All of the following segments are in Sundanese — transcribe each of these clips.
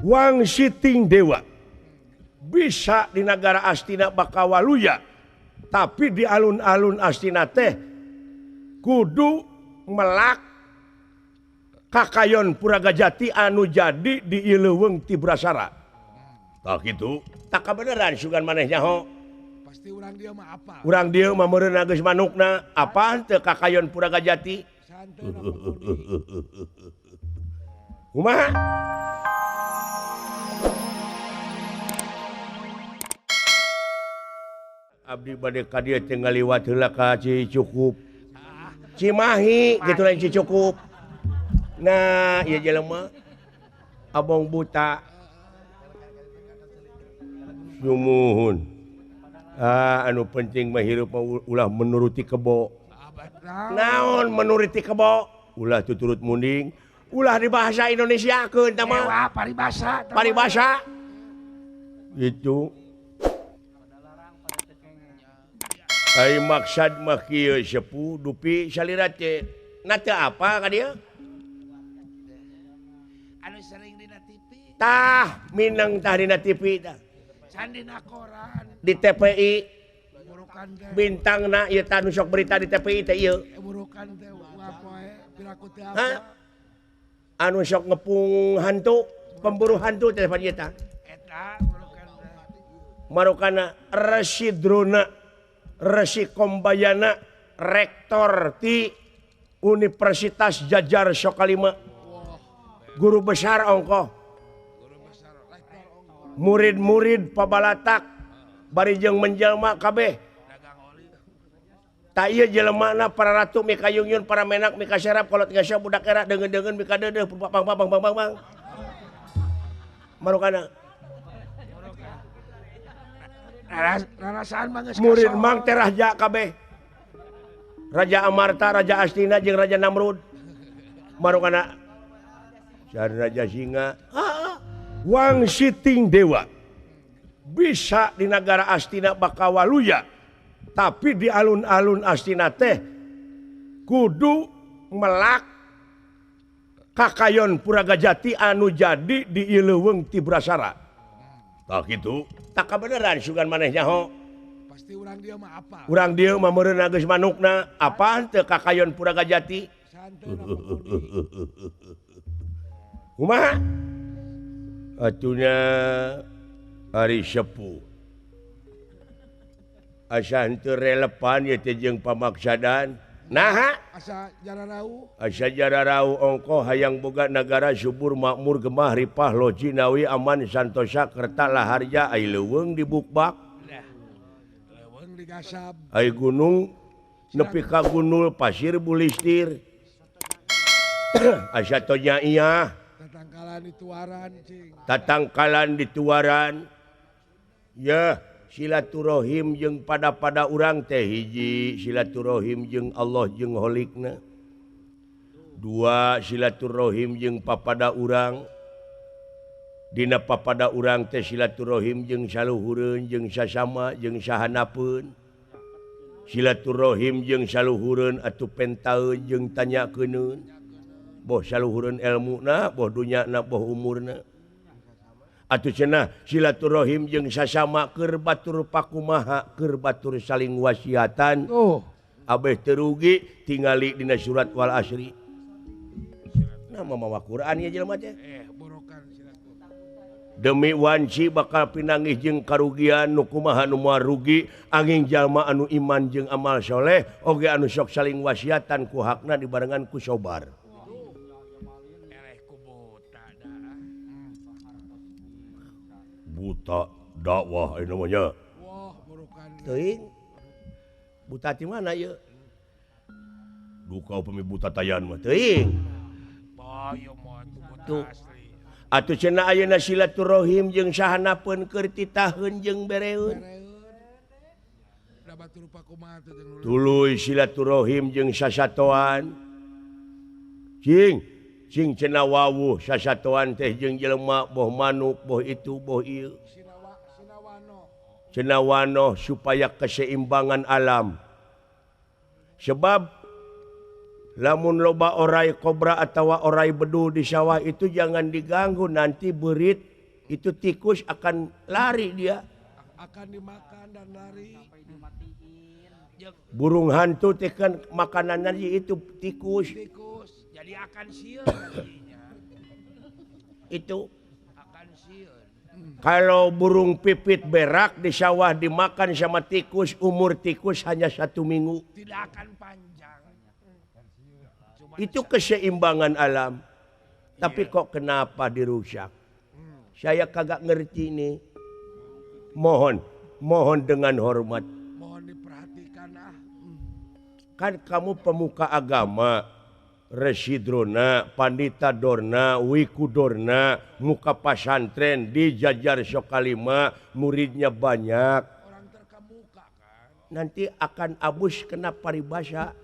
Wang Siting Dewa bisa di negara Astina Bakawaluya, tapi di alun-alun Astina teh kudu melak kakayon Puragajati anu jadi di Ileuweung Tibrasara. Tak kitu, tak kabeneran sugan maneh nyaho. Pasti urang dieu mah apa? Urang dieu mah meureun geus manukna, apaan teu kakayon Puragajati? Kumaha? Abdi bade ka dieu teh ngaliwat heula ka Cicukup. Cimahi gitu lain Cicukup. Nah, ieu jelema abong buta. Sumuhun. Ah, anu penting mah hirup ulah menuruti kebo. Naon menuruti kebo? Ulah tuturut munding, ulah di bahasa Indonesiakeun tah mah. Paribasa. Paribasa. Gitu. Ai maksad mah kieu sepuh dupi salira teh. Na teu apa ka dieu? Anu sering dina TV. Tah, mineng tah dina TV tah. Can dina koran. Di TPI. Bintangna ieu tah nu sok berita di TPI teh ieu. Burukan teh poe piraku teh apa? Anu sok ngepung hantu, pemburu hantu teh pan ieu tah. Eta burukan teh. Marukana Resi Drona, Resi Kombayana, rektor ti Universitas Jajar Sokalima. Guru besar ongkoh. Murid-murid pabalatak bari jeung menjelma kabeh. Ta ieu jelemana para ratu mika yungyun, para menak mika serap, kolot ngasya budak era deungeun-deungeun mika deudeuh bang bang bang bang bang. Marukana. Murid mang teh raja kabeh. Raja Amarta, Raja Astina jeung Raja Namrud. Marukana Jan Raja Singa. Wang Siting Dewa bisa di negara Astina Bakawaluya, tapi di alun-alun Astina teh kudu melak kakayon Puragajati anu jadi di Ileuweung Tibrasara. Tak kitu, tak kabeneran sugan maneh nyaho. Pasti urang dieu mah apa? Urang dieu mah meureun geus manukna, apaan teu kakayon Puragajati? Kumaha? Atunya ari sepuh. Asa henteu relevan ieu teh jeung pamaksadan. Naha? Asa jararau. Asa jararau ongkoh hayang boga nagara subur makmur gemah ripah loji nawi aman santosa kerta laharja ai leuweung dibukbak. Leuweung digasab. Ai gunung nepi ka gunul pasir bulistir. Asa tonya iya. Tatangkalan dituaran cing. Tatangkalan dituaran. Ya, silaturahim jeung pada-pada urang teh hiji, silaturahim jeung Allah jeung Holikna. Dua, silaturahim jeung papada urang. Dina papada urang teh silaturahim jeung saluhureun jeung sasama jeung sahanapeun. Silaturahim jeung saluhureun atuh pentaeun jeung tanyakeun. Boh saluhureun elmuna, boh dunyana, boh umurna. Atuh cenah silaturahim jeung sasama keur batur pakumaha, keur batur saling wasiatan. Oh. Abeh teu rugi tingali dina surat Wal Asri. Nah mawa Quran ieu jelema teh. Borokan silaturahim. Demi wanci bakal pinangih jeung karugian nu kumaha nu moal rugi angin jalma anu iman jeung amal soleh oge anu sok saling wasiatan ku hakna dibarengan ku sobar. Buta dakwah ini namanya. Wah, burukan. Teuing. Buta di mana ieu? Duka upami buta tayan mah teuing. Bayo mah buta asli. Atuh cenah ayeuna silaturahim jeung sahanapeun keur titaheun jeung bereun. Tuluy silaturahim jeung sasatoan. Cing cing cenah wawuh sasatoan teh jeung jelema boh manuk boh itu boh ieu. Cenah wano supaya keseimbangan alam. Sebab lamun loba orai kobra atawa orai bedu di sawah itu jangan diganggu, nanti berit Itu tikus akan lari dia. Akan dimakan dan lari. Burung hantu teh kan makanannya itu tikus. Tikus. Jadi akan sieun nantinya. Itu akan sieun. Kalau burung pipit berak di sawah dimakan sama tikus, umur tikus hanya 1 minggu. Tidak akan panjang. Cuma itu keseimbangan alam. Tapi iya. Kok kenapa dirusak? Saya kagak ngerti nih. Mohon, mohon dengan hormat. Mohon diperhatikan ah. Kan kamu pemuka agama. Residrona, Pandita Dorna, Wiku Dorna, muka pasantren di jajar Sokalima, muridnya banyak. Orang terkemuka kan. Nanti akan abus kena paribasa.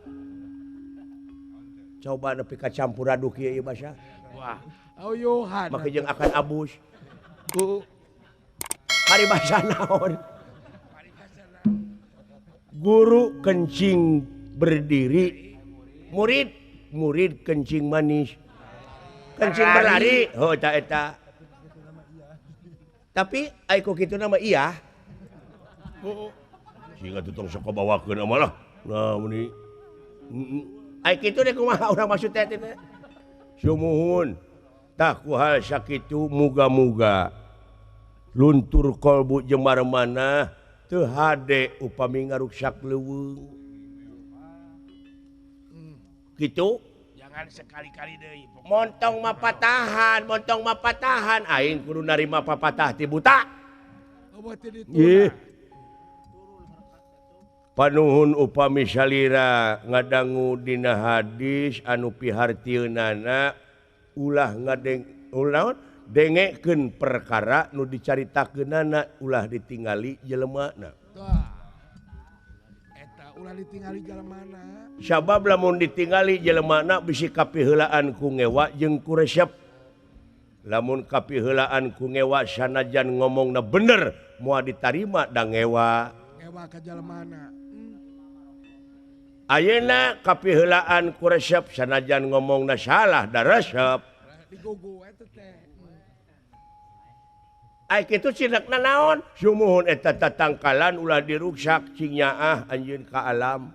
Coba nepi ka campur aduk ieu basa. Wah, auyuhan. Make jeung akan abus. Paribasa naon? Paribasa naon? Guru kencing berdiri, murid kencing manis, kencing berlari, oh ta eta. Tapi ai ku kitu nama iya. Sehingga tutong sok bawakeun malah. Nah meni. Ai kitu deh kumaha urang maksud teh teh. Sumuhun. Tah ku hal sakitu muga-muga luntur kolbu jemar mana teu hade upami ngaruksak leuweung. Gitu. Jangan sekali-kali deui. Montong mah patahan, aing kudu narima papatah ti buta. Ih. Panuhun upami salira ngadangu dina hadis anu pihartieunana ulah ngadeng ulah dengekeun perkara nu dicaritakeunana ulah ditingali jelemana. Ulah ditingali jelemana. Sabab lamun ditingali jelemana bisi kapiheulaan ku ngewa jeung ku resep. Lamun kapiheulaan ku ngewa sanajan ngomongna bener moal ditarima da ngewa. Ngewa ka jelemana. Ayeuna kapiheulaan ku resep sanajan ngomongna salah da resep. Digugu eta teh. Ai kitu cinekna naon? Sumuhun eta tatangkalan ulah diruksak cing nyaah anjeun ka alam.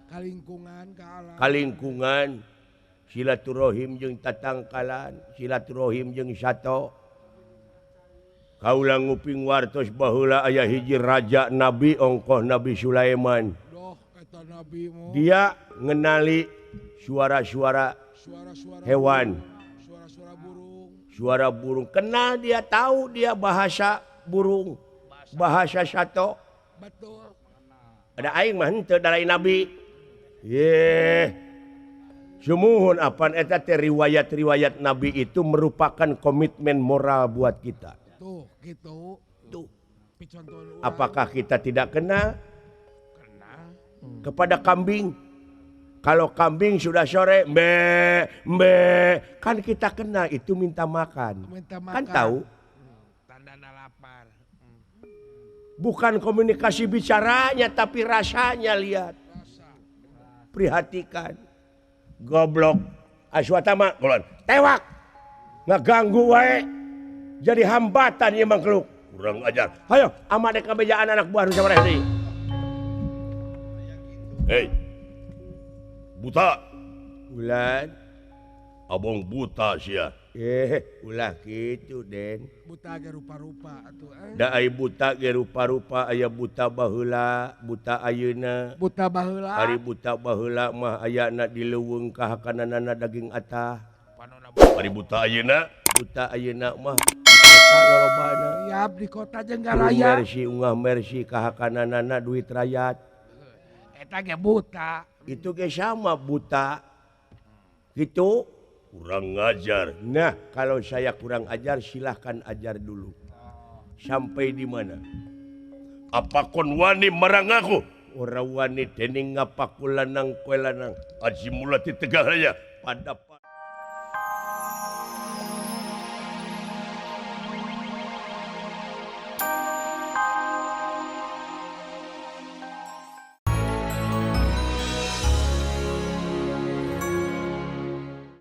Kalingkungan ka alam. Kalingkungan silaturahim jeung tatangkalan, silaturahim jeung sato. Kaula nguping wartos baheula aya hiji raja nabi ongkoh Nabi Sulaiman. Doh eta nabi mah. Dia ngenali suara-suara hewan. Suara burung kenal dia, tahu dia bahasa burung, bahasa sato. Betul. Ada aing mah henteu da lain nabi. Ye. Sumuhun apan eta teh riwayat-riwayat nabi itu merupakan komitmen moral buat kita. Tuh, gitu. Tuh. Apakah Apakah kita tidak kenal kenal kepada kambing? Kalau kambing sudah sore, mbe, mbe, kan kita kena itu minta makan. Minta makan. Kan tahu? Tanda lapar. Bukan komunikasi bicaranya, tapi rasanya lihat. Rasa. Perhatikan. Goblok. Aswatama, golon. Tewak. Ngeganggu wae. Jadi hambatan ieu mangkluk. Kurang ajar. Hayo, amat dek ngabejaan anak buah nu sabareh deui. Hei. Buta. Bulan. Abong buta sia. Ulah kitu Den. Buta ge rupa-rupa atuh. Da ai buta ge rupa-rupa, aya buta baheula, buta ayeuna. Buta baheula. Ari buta baheula mah ayana di leuweung kahakananana daging atah. Ari buta ayeuna, buta ayeuna mah di kota lolobana. Siap di kota jeung garaya. Mersi ungah mersi kahakananana duit rakyat. Eta ge buta. Itu ge sama buta. Gitu. Kurang ajar. Nah, kalau saya kurang ajar silahkan ajar dulu. Sampai di mana? Apa kon wani marang aku? Ora wani dening ngapaku lanang kowe lanang. Aji mula ti tegah raya pada